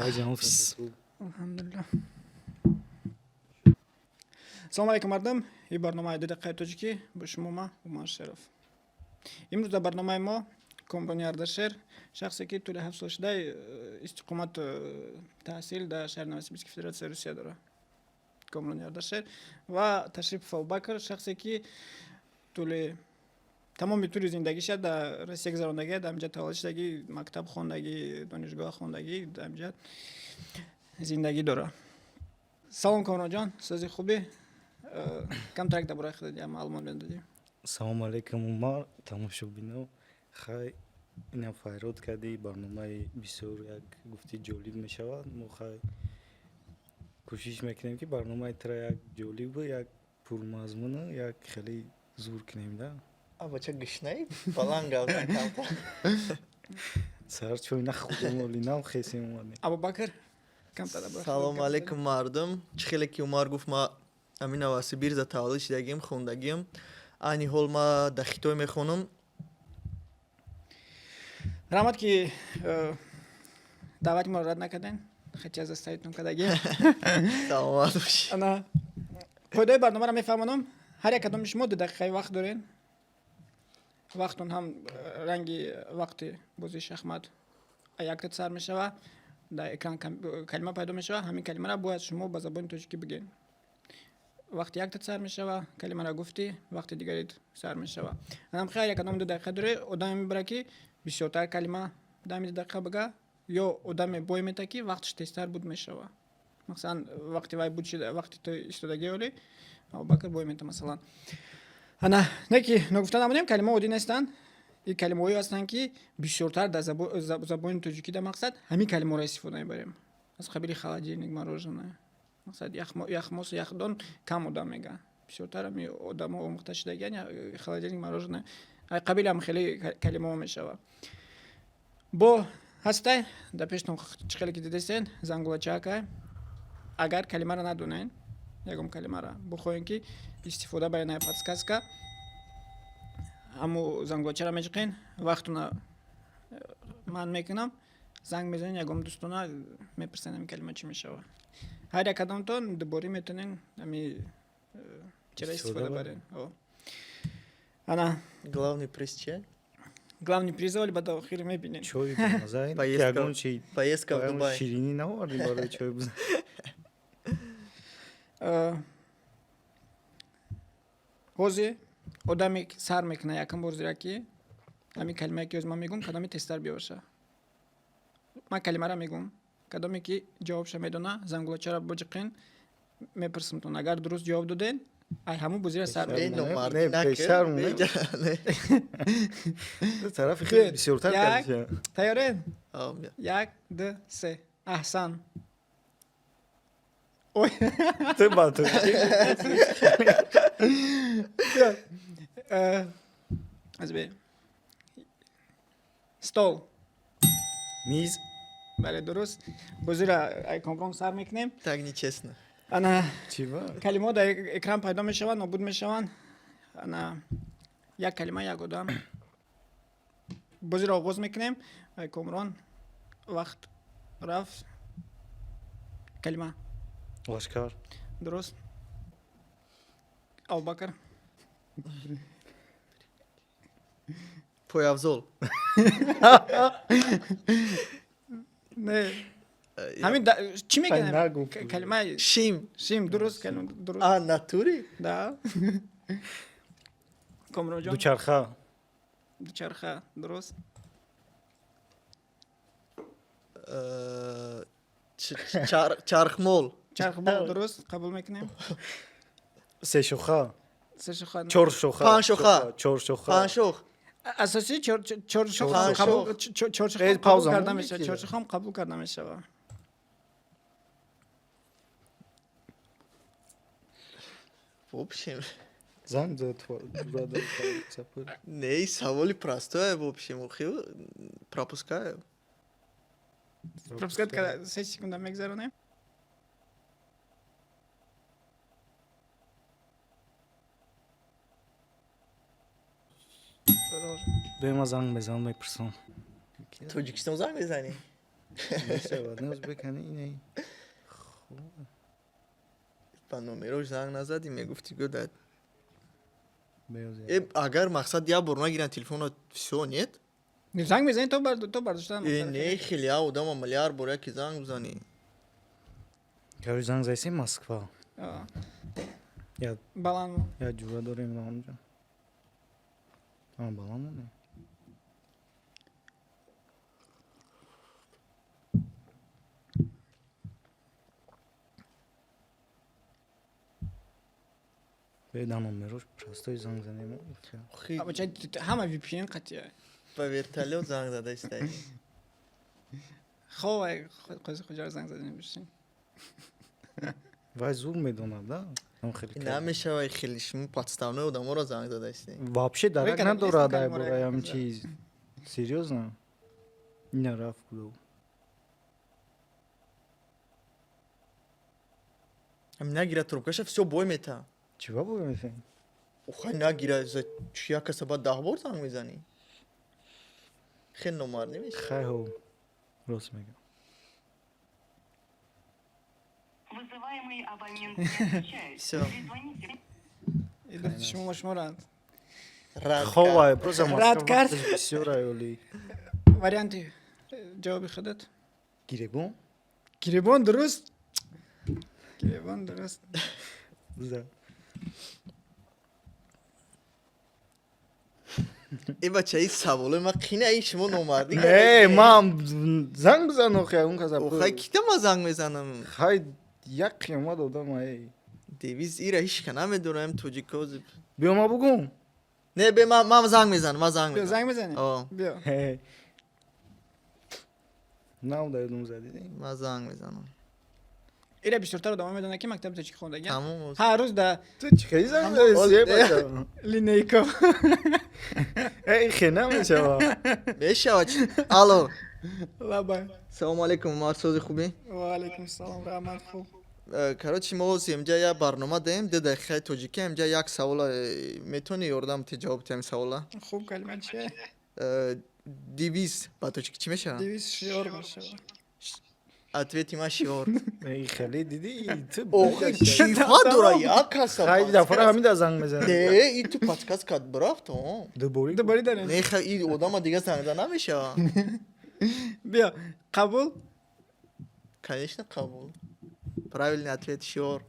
Алҳамдулиллаҳ. Салому алайкум, мардум. Ин барномаи 2 дақиқаи тоҷикӣ, бо шумо ман, Умар Шеров. Имрӯз дар барномаи мо Комрони Ардашер, шахсе ки тӯли 7 сол шуда истиқомат, таҳсил дар шаҳри Новосибирски Федератсияи Русия дорад. Комрони Ардашер ва Ташрипов Абубакр, шахсе ки тӯли тамоми тӯли зиндагиша дар Россия гузарондагӣ, дар инҷа таваллуд шудагӣ, мактаб хондагӣ, донишгоҳ хондагӣ, дар инҷа зиндагӣ дорад. Салом, Комронҷон, сози хубӣ? Камтарак дар бораи худат як маълумот медодӣ. Салому алайкум, Умар, тамошобино. Хай, инам файрод кардӣ, барномаи бисёр як гуфти ҷолиб мешавад. Мо хай кӯшиш мекунем, ки барномаи тра як ҷолибу, як пурмазмуну, як хеле зур кунем да. А бача гушнаи? Баланд гап зан камтар. Сар чой нахӯрдем, оли нав хесем омадем. Абубакр, камтар дар бораи худат Салому гап алайкум, мардум. Чӣ хеле ки Умар гуфт, ма ҳамин Новосибирза таваллуд шудагим, хондагим. Айни ҳол ма дар Хитой мехонам. Раҳмат, ки даъвати моро рад накарден, хотя заставить кардагим. Саломат бошӣ. Ана, қоидаи барномаро мефаҳмонам. Ҳар як кадоми шумо 2 дақиқаи вақт дорен. Вақтон ҳам ранги вақти бозии шахмат якта сар мешава. Дар экран калима пайдо мешава, ҳамин калимаро бояд шумо ба забони тоҷикӣ бигӯед. Вақти якта сар мешава, калимаро гуфтӣ, вақти дигарит сар мешава. Анам ҳар як кадом 2 дақиқа дорӣ. Одаме мебара, ки бисёртар калима дар ҳамин 2 дақиқа бига, ё одаме бой мета, ки вақташ тезтар буд мешава. Масалан, вақти вай буд шида, вақти ту истодагӣ, олӣ Абубакр бой мета, масалан. Ана, не ки ногуфта намонем, калимаҳо оддӣ нестанд. Ин калимаҳое ҳастанд, ки бисёртар дар забони тоҷикӣ дар мақсад ҳамин калимаҳоро истифода мебарем, аз қабили холодильник, мороженое. Мақсад, яхмосу яхдон кам одам мегӯянд, бисёртар ҳами одамо омӯхта шудагиан холодильник, мороженое, ай қабили ҳам хеле калимаҳо мешава. Бо ҳастай дар пештон, чӣ хеле ки дидестен, зангулачаакай. Агар калимаро надонен, ягон калимаро бихоҳем, ки истифода барен ай подсказка, ҳамо зангулачаро меҷиқен, вақтона ман мекунам, занг мезанен ягон дӯстона, мепурсен, ҳамин калима чӣ мешава. Ҳар як кадомтон дуборӣ метонен ҳами чара Истифода истифода барен. барен. О. Ана. Главный приз чи? Главный приз оли ба охири мебинем. Чой бамаза. Поездка Ягон чи Поездка в ягон Дубай. ширинӣ наовардем барои чой бизан. Ҳозир одаме ки сар мекуна якам бор зира, ки ҳамин калимае ки ҳозир ман мегӯм, кадоме тезтар биёша. Ман калимаро мегӯм, кадоме ки ҷавобша медона, зангулачаро боҷиқен, мепурсимтон. Агар дуруст ҷавоб доден, ай ҳамун бозира сар Пешар Бе мекунем. номардӣ Не, накун. пешар монем. Не. Тарафи хеле Ду, бисёртар як. кардиша. Тайёрем? А, бия. Як, ду, се. Аҳсан. Ой. Ту ба тоҷикӣ. Аз бе стол. Миз. Бале, дуруст. Бозира ай Комрон сар мекунем. Так нечестно. Ана. Чӣ ба? Калимаҳо дар экран пайдо мешаванд, нобуд мешаванд. Ана, як калима, як одам. Бозиро оғоз мекунем. Ай Комрон вақт рафт. Калима. Лашкар. Дуруст. Абубакр. Пойафзол. Не, ҳамин чӣ мегӯям? Нагуфт. Калимаи Шим. Шим, дуруст, калима дуруст. А, натури? Да, Комронҷон. Дучарха. Дучарха, дуруст. Чархмол. Чархбол, дуруст, қабул мекунем. Сешоха. Сешоха. Чоршоха. Панҷшоха. Чоршоха. Панҷшох. Асосӣ чоршох. Панҷшох. Қабул, чоршох Э, қабул пауза карда монем мешавад. ки? Чоршохам қабул карда мешавад. В общем. Занг зад брада. Не, саволи простое, в общем. Охи, пропускаю. Пропускать карда, 3 секунда мегзаронем. Продолжим. Бема, занг мезанам, мепурсам. Тоҷикистон занг мезанӣ? Мешавад, не узбекани ине. Хуб. Ба номерош занг назадӣ, мегуфтӣ гӯ да. Беоз. Э, агар мақсад як бор нагиранд телефонро, всё, нет? Занг мезанӣ то бардоштан. Э, не, хеле я одама миллиард бор яке занг бизанӣ. Короче, занг заисем Москва. Я Баланд. Я ҷура дорем на онҷо. А, баланд моне. Бе, да номерош простой занг занем. Охи, Бача, ҳама VPN қатия. Ба вертолёт занг зада истаӣ. Хоб, қози хуҷар занг задем бишин. Вай зур медонад, да? Ам хеле Намешавад, хеле шумо подставной одаморо занг зада истаӣ. Вообще дарак Вай, надорад кардем, ай калимаро бораи як ҳамин зад. чиз. Серьёзно? Ина рафт кудо. Ам нагира трубкаша, всё, бой мета. Чӣ ба бой метавонӣ? Охай, нагира, за чи як каса баъд 10 бор занг мезанӣ? Хеле номардӣ мешавад. Хай, ҳо. Рост мегӯям. Вызываемый абонент не отвечает. Всё. Перезвоните. Дӯсти шумо шуморанд. Рад Хоб, кард. ай, просто Рад Москва кард. вақташ бисёр ай оли. Варианти ҷавоби худат. Гиребон? Гиребон дуруст. Гиребон дуруст. За. Э, бача, ин саволои ма қина, ин шумо номардӣ Не, кардед. ман занг бизан охи, он каса. Охай, кита ма занг мезанам? Хай, як қиёмат одам ай. Девиз ира ҳичка намедонам тоҷико. Биё ма бугум. Не, бе, ман занг мезанам, ман занг Биё, мезанам. занг мезанӣ? О, Биё. Хе. Нав да ёдум задӣ. Ман занг мезанам. Ира бисёртар одамо медонад, ки мактаби тоҷикӣ хондагиам. Тамом. Ҳар рӯз да Ту чӣ хели занг задӣ, бача? линейка. Эй, хе намешава. Мешавад. Алло. Лабай. Салому алейкум, Умар, сози хубӣ? Ва алайкум салом, раҳмат, хуб. Короче, мо ҳозир инҷа як барнома даем, 2 дақиқаи тоҷикӣ, инҷа як савола, метавонӣ ёрдам ти ҷавоб диҳам савола? Хуб, калима чия? Девиз ба тоҷикӣ чӣ мешавад? Девиз шиор мешавад. Ответи ма шиор. Эй, хеле дидӣ, ту. Охи, чифа дора як каса. Хай, дафара ҳамида занг мезанад. Не, и ту подсказка брафт, о. Дубори. Дубори дарем. Не, ха, и одама дига занг зада намешавад. Биё, қабул? Конечно, қабул. Правильный ответ шиор.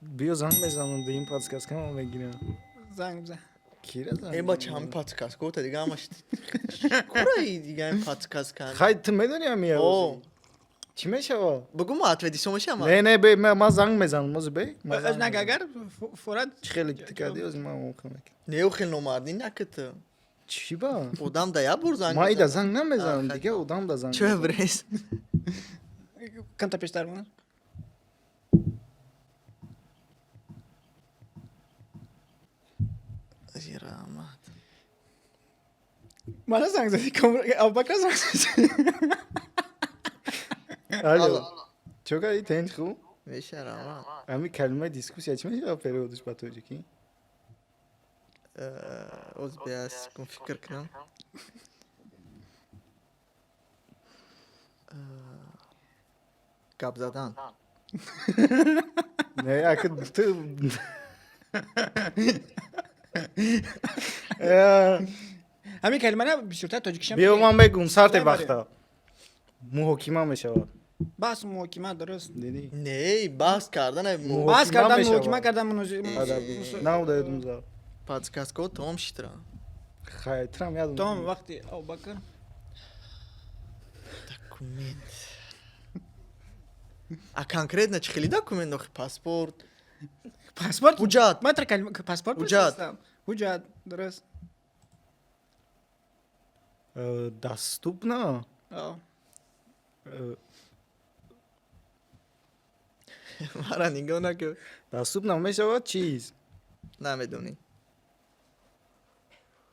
Биё занг мезанам, ин подсказка ма мегирам. Занг бизан. Кира занг? Э, бача, ҳами подсказка ота дига ҳамаш кура, и дига ҳами подсказка. Хай, ту медонӣ ҳами О, чӣ мешава? Бугу, ма ответ исо мешава? Не, не, бе, ман занг мезанам, ози бе. Ман Аз занг наг мезанам. агар фурат Чӣ хеле ту кардӣ, ози ман омӯхта мекунам. Не, хел номардӣ накӣ ту. Чӣ ба? Одам да як бор занг Ман ида мезанад. занг намезанам, А, дига одам да занг. Чё, брес? Камта пештар монад. Раҳмат. Мана занг задӣ, Абубакр занг задӣ. Алло. Чо кардӣ, тинч хуб? Меша, раҳмат. Ҳами калимаи дискуссия чӣ мешава переводш ба тоҷикӣ? Оз бия секунд фикр кунам. Гап задан. Не, ака ту. Э, Ҳамин калимара бисёртар тоҷикишам. Биё ман мегум, сарте Мебарем. вақта. Муҳокима мешавад. Баҳс, муҳокима дуруст. Дидӣ? Не, баҳс кардан Баҳс кардан, мешавад. муҳокима кардан, Нав да ёдум зад. Подсказка том шитра. Хай, трам ядум. Том вақти Абубакр. Документ. А конкретно чӣ хели документ охи, паспорт? Паспорт. Ҳуҷҷат. Ман тра калима паспорт Ҳуҷҷат. пурсидам. Ҳуҷҷат дуруст. Доступно? О. Мара нигоҳ накун. Доступно мешавад чиз? Намедонӣ.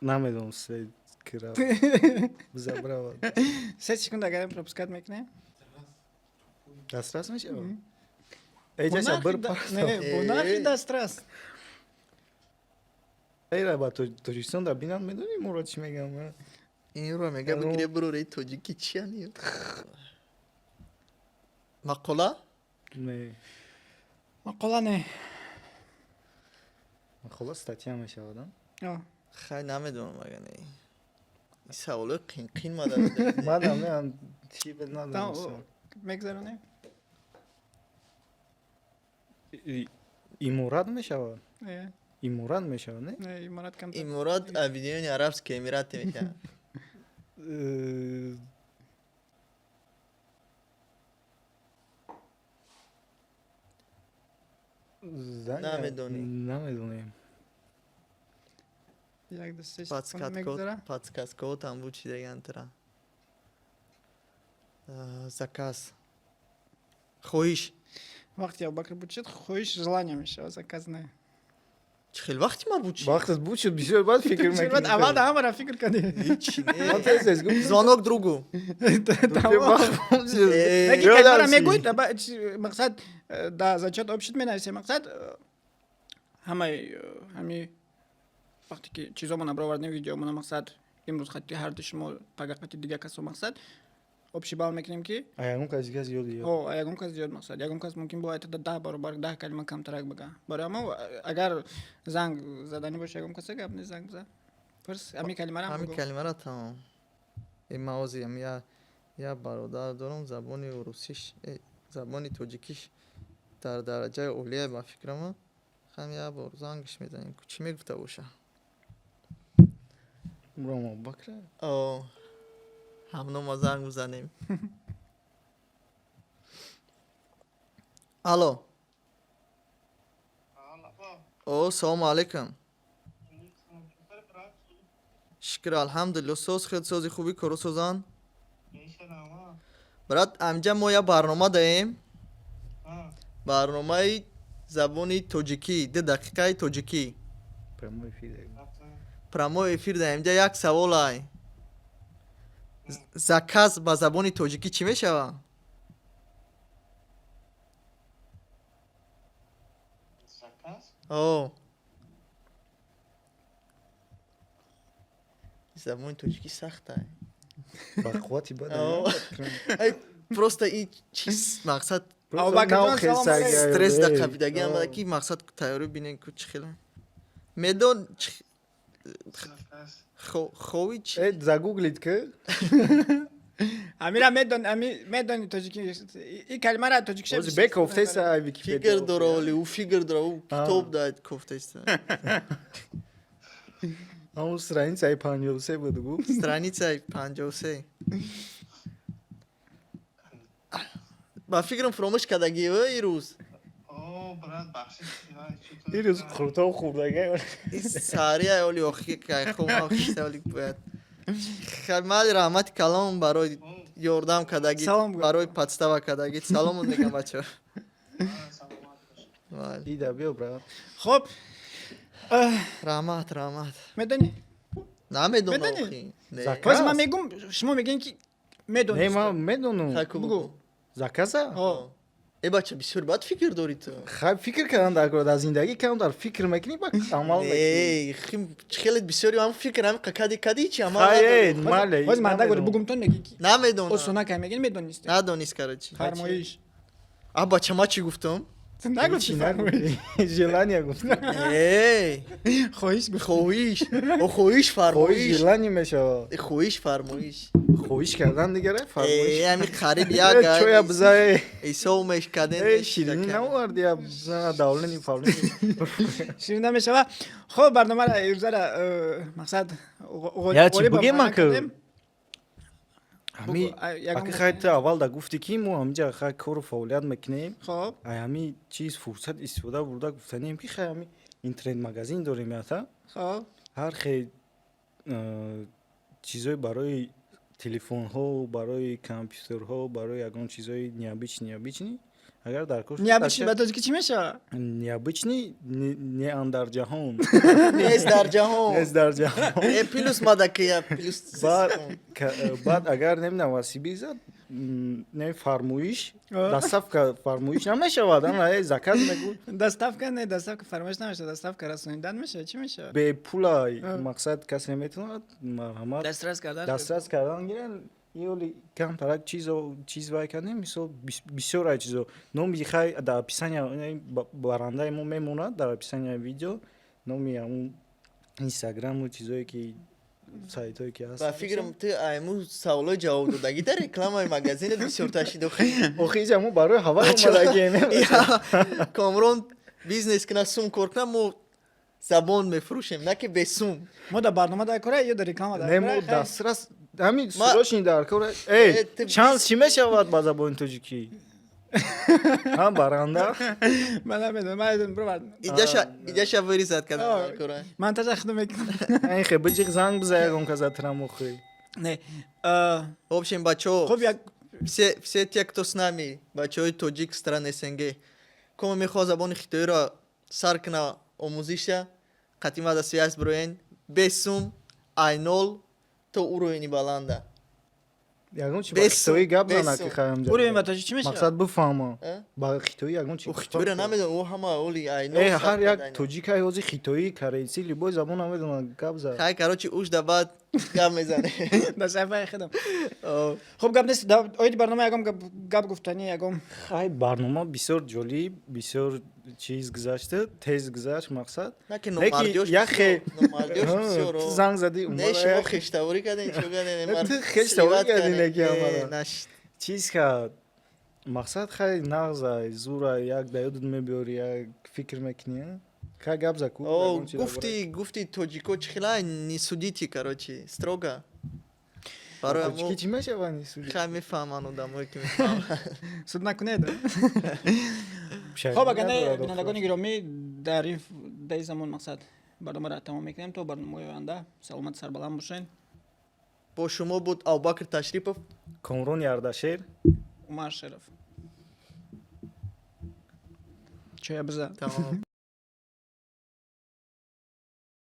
Намедонам, се кира. Забрава. 3 секунд агар пропускать мекунем. Дастрас мешавад? Эй, ҷаша бир Не, бо нархи дастрас. Эйра ба Тоҷикистон да бинанд, медонӣ моро чӣ мегӯям? Инро мега бигире бироре тоҷики чиян? Мақола? Не. Мақола не. Мақола статья мешавад, а? О. Хай, намедонам, ага не. Ин саволои қин қин мада. Мадам не, чи надонистам. Мегзаронем. Иморат мешавад? Не. Иморат мешавад, не? Не, иморат кам. Иморат Объединённые Арабские Эмираты мешавад. Намедонӣ. Намедонем. Як ду се секунд мегзара. Подсказкаотам буд, чи дегантра. Заказ. Хоҳиш. Вақти Абубакр буд шуд, хоҳиш желание мешавад, заказ не. Чӣ хел вақти ма буд? Вақтат буд шуд, бисёр баъд фикр мекунӣ. Аввал да ҳамаро фикр кардӣ. Ҳичи Ман не. тез тез гуфтам. Звонок другу. Яки калимаро мегӯед, мақсад да зачёт общит менависем, мақсад ҳамаи ҳами вақте ки чизомона баровардем, видеомона, мақсад имрӯз хати ҳарду шумо, пага хати дигар касо, мақсад общий балл мекунем ки А ягон кас дигар зиёд ё? О, ягон кас зиёд, мақсад ягон кас мумкин бояд 10 баробар 10 калима камтарак бага. Барои ҳамо агар занг заданӣ боша ягон каса, гап не, занг бизан, пурс ҳами калимаро ҳам Ҳамин бугӯ. калимаро тамом. Ман ҳозирам я бародар дорам, забони русиш, забони тоҷикиш дар дараҷаи олия ба фикрама. Хам я бор зангш мезанем. Чӣ мегуфта боша? Умром Абубакра? О, ҳамно ма занг бизанем. Алло. О, салому алайкум. Шукр, алҳамдулилло, соз, хел сози, хуби, коро созанд. Брат, амҷа мо я барнома даем. Барномаи забони тоҷикӣ, 2 дақиқаи тоҷикӣ. Прямой эфир. Прямой эфир даем. Инҷа як савол ай. Заказ ба забони тоҷикӣ чӣ мешавад? Заказ? О. Забони тоҷикӣ сахт ай. Ба қуввати бад. О. Ай, просто ин чиз мақсад Абубакр ҷон, салом алейкум. стресс да қабидагӣ ам ки мақсад тайёрӣ бинен ку чӣ хела. Медон Заказ. Хови чи? Э, загуглит ки. Ҳамира медон, ами медони тоҷикӣ и калимаро тоҷикиша. Ҳозир бекофтеса ай Википедия. Фикр дора, оли ӯ фикр дора, ӯ китоб да кофтеста. Ҳамун страницаи 53 буд гу. Страницаи 53. Ба фикрам фуромӯш кардагӣ ӯ ирӯз. О, брат, бахшиш. Ирӯз қуртоб хӯрдага. Сария оли охи кайхо оли бояд. Хай, раҳмати калом барои ёрдам кардагӣ, Салом гӯ. барои подстава кардагӣ. Саломон мегам, бачаҳо. Саломат бош. Вале. Ида биё, брат. Хоб. Раҳмат, раҳмат. Медонӣ? Намедонам Медонӣ? охи. Не. Заказ? Ҳозир ман мегум, шумо мегӯед ки медонӣ. Не, ман медонам. Хай, ку бугӯ. бугӯ. Заказа? О. Э, бача, бисёр бад фикр дорӣ ту. Хай, фикр кардан дар кор, дар зиндагӣ кам дар фикр мекунӣ, ба амал мекунӣ. Не, хим хеле бисёри ҳам фикр ҳам кади кади чи амал Хай, э, надорӣ. мале. Ҳозир ман дагори бугумтон, мегӣ ки Намедонам. осона кай мегӯед медонистед. Надонист, короче. Фармоиш. А бача, ма чӣ гуфтам? Нагуфти фармоиш. Желание гуфт. Эй, Хоҳиш гуфт. хоҳиш. О, хоҳиш, Хоҳиш фармоиш. желание мешавад. Э, хоҳиш, фармоиш. Хоҳиш кардан дигара фармоиш. Э, ҳами қариб як Э, чоя биза, э. Исо мешкаден. Э, ширинӣ наоварди, я биза давлени фавлени. Ширин намешава. Хоб, барномаро ирӯзара мақсад Я чи ғолиб бугем, муайян ака? кардем. Ҳами Бугу, ягон ака, хай, ту аввал да гуфтӣ ки мо ҳаминҷа хай кору фаъолият мекунем. Хоб. Ай ҳами чиз фурсат истифода бурда гуфтанем ки хай ҳами интернет-магазин дорем ята. Хоб. Ҳар хел чизҳои барои телефонҳо, барои компютерҳо, барои ягон чизҳои необычный, необычный агар дар кор Необычный ба тоҷикӣ чӣ мешавад? Необычный не андар ҷаҳон. Нест дар ҷаҳон. Нест дар ҷаҳон. Э, плюс мадаки я плюс. Баъд баъд агар намедонам Васибир зад. Не, фармоиш, доставка фармоиш намешавад, ана заказ мегӯ. Доставка не, доставка фармоиш намешавад, доставка расонидан мешавад, чӣ мешавад? Бепула, мақсад, касе метавонад, марҳамат. Дастрас кардан. Дастрас кардан гиранд. Ёли камтарак чизо чиз вай кардем, мисол, бисёр ай чизо номи хай дар описания барандаи мо мемонад, дар описания видео номи ҳамун инстаграму чизое ки сайтое ки ҳаст. Ба фикрам, ту айму саволои ҷавоб додагӣ дар рекламаи магазинат бисёртар шид охи. Охи, иҷа мо барои ҳавай омадагием. Комрон бизнес кина, сум кор кина, мо забон мефурӯшем, на ки бесум. Мо дар барнома дар кора ё дар реклама дар Не, мо дастрас ҳамин срочный дар кора. Эй, шанс чӣ мешавад ба забони тоҷикӣ? Ҳа, баранда. Ман намедонам, ман бировар. Иҷаша вырезать кардам дар кора. Ман таҷа худо мекунам. Ин хе биҷиқ, занг биза ягон каза трамохи. Не. В общем, бачаҳо, хуб, як все те, кто с нами, бачаҳои тоҷик, страны СНГ, комо мехоҳад забони хитоиро сар кина омӯзиша, қатима да связь бироен, бесум, айнол то уровени баланда. Ягон чи ба хитоӣ гап зана ки хаям. Уровень ба тоҷик чӣ мешавад? Мақсад, бифаҳма, ба хитоӣ ягон чи. Ӯ хитоиро намедонам, ӯ ҳама оли айнол. Э, ҳар як тоҷикай ҳозир хитоӣ, корейци, любой забон намедонад гап зад. Хай, короче, уш да баъд гап мезане. Дар саҳифаи худам. Хуб, гап нест. Оиди барнома ягон гап гуфтанӣ, ягон? Хай, барнома бисёр ҷолиб, бисёр чиз гузашта, тез гузашт, мақсад. На ки номардиёш бисёр. Ту занг задӣ. Не, шумо хештаворӣ кардем, чо кардем? Ту хештаворӣ кардӣ, неки амара чиз кард, мақсад, хай, нағзай, зурай, як да ёдат мебиёри, як фикр мекунӣ, хай, гап за ку. Гуфти тоҷико чӣ хела, не судите, короче, строго. Барои тоҷикӣ чӣ мешавад, не судите? Хай, мефаҳманд одамое ки мефаҳманд. Суд накунед. Хоб, агар не, бинандагони гиромӣ, дар ин дар замон, мақсад, барномаро тамом мекунем. То барномаҳои оянда саломат, сарбаланд бошед. Бо шумо буд Абубакр Ташрипов, Комрон Ярдашер, Умар Шеров. Чоя биза. Тамом.